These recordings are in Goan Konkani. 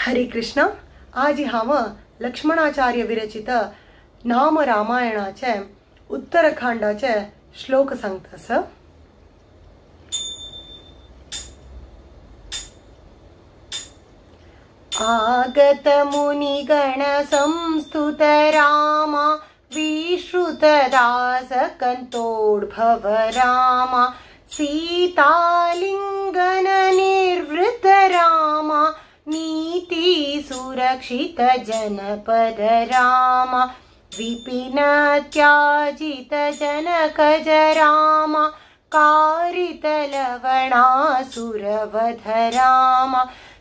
हरे कृष्ण। आज हांव लक्ष्मणाचार्य विरचित नाम रामायणाचे उत्तराखंडाचे श्लोक सांगता। आगत मुनिगण संस्तुत राम विश्रुत दास कंतोद्भव राम सीतालिंगन निर्वृत राम नीति सुरक्षित जनपद राम विपिन त्याजित जनकज राम कारित लवणासुरवध राम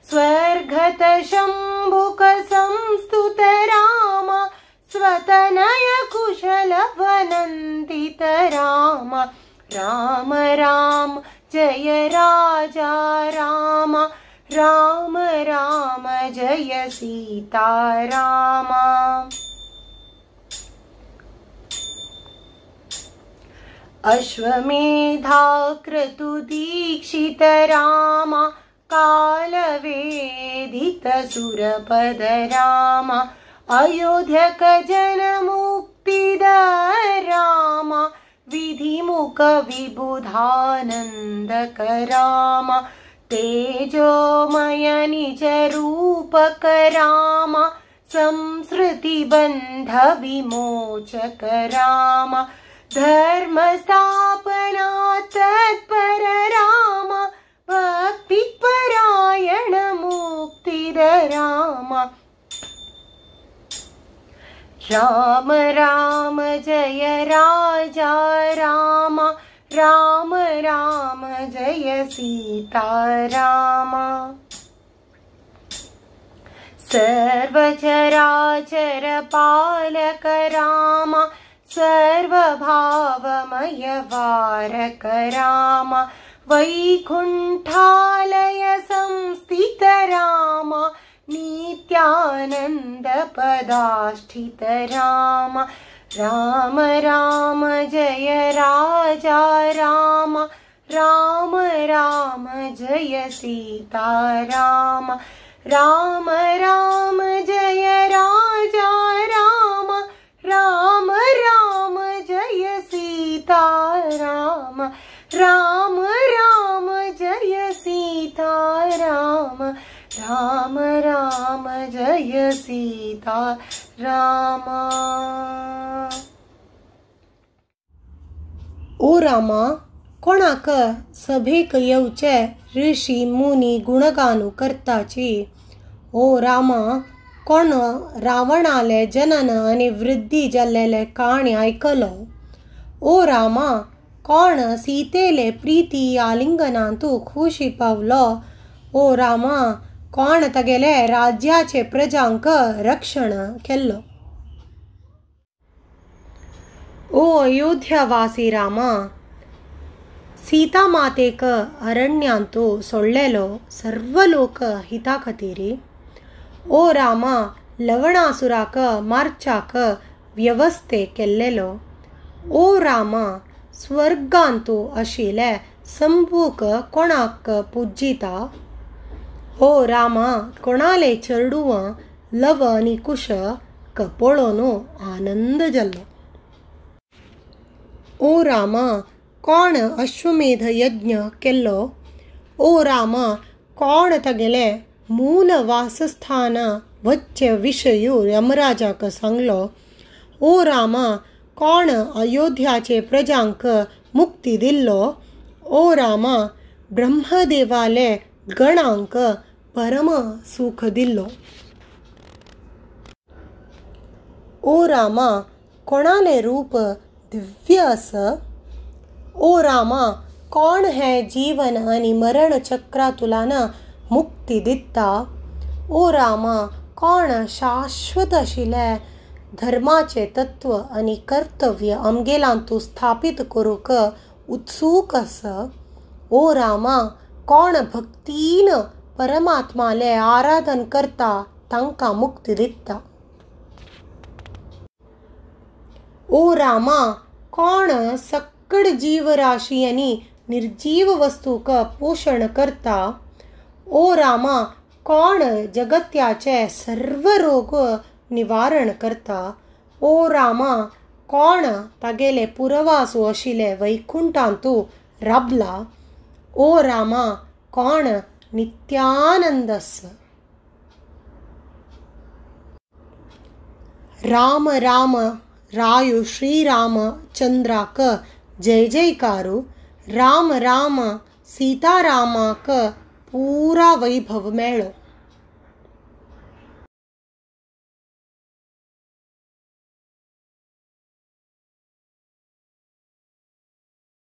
स्वर्गत शंभुक संस्तुत राम स्वतनय कुशल वनंदित राम राम राम जय राजा राम राम राम जय सीता राम। अश्वमेधा क्रतु दीक्षित राम कालवेदित सुरपद राम अयोध्यक जन मुक्तिद राम विधिमुख विबुधानंदक राम तेजोमय निज रूपक राम संसृति बंध विमोचक राम धर्म स्थापना तत्पर राम भक्ति परायण मुक्तिद राम राम राम जय राजा राम राम राम जय सीता राम। सर्वचराचर पालक राम सर्वभावमय वारक राम वैकुंठालय संस्थित राम नित्यानंद पदाष्ठित राम राम राम जय राजा राम राम राम जय सीता राम राम राम जय राजा राम राम राम जय सीता राम राम राम जय सीता राम राम राम जय सीता राम। ओ रामा, कोणाक सभेक येवचे ऋषी मुनी गुणगानु करताची। ओ रामा, कोण रावणाले जनन आनी वृद्धी जाल्लेले काणी आयकलो। ओ रामा, कोण सीतेले प्रीती आलिंगनांतु खुशी पावलो। ओ रामा, कोण तगेले राज्याचे प्रजांक रक्षण केल्लो। ओ अयोध्यावासी रामा, सीता मातेक अरण्यांतु सोडलेलो सर्वलोक हिता खातीर। ओ रामा, लवणासुराक मारचाक व्यवस्थे केल्लेलो। ओ रामा, स्वर्गांतु आशिल्ले संभूक कोणाक पुजिता। ओ रामा, कोणाले चेडवां लव आनी कुश पळोवन आनंद जाल्लो। ओ रामा, कोण अश्वमेध यज्ञ केल्लो। ओ रामा, कोण तागेले मूल वासस्थान वच्चे विशय यमराजाक सांगलो। ओ रामा, कोण अयोध्याचे प्रजांक मुक्ती दिल्लो। ओ रामा, ब्रह्मदेवाले गणांक परम सुख दिल्लो। ओ रामा, कोणाले रूप दिव्य आस। ओ रामा, कोण हे जीवन आनी मरण चक्रांतल्यान मुक्ती दिता। ओ रामा, कोण शाश्वत आशिल्ले धर्माचे तत्व आनी कर्तव्य आमगेलांतु स्थापीत करूंक उत्सूक आस। ओ रामा, कोण भक्तीन परमात्माले आराधन करता तांकां मुक्ती दिता। ओ रामा, कोण सक्कड जीवराशी आनी निर्जीव वस्तूक पोशण करता। ओ रामा, कोण जगत्याचे सर्व रोग निवारण करता? ओ रामा, कोण तागेले पुरवासू आशिल्ले वैकुंठांतु राबला? ओ रामा, कोण नित्यानंद आसा? राम राम रायु श्रीरामचंद्राक जय जयकारू. राम राम सीतारामाक पूरा वैभव मेळो.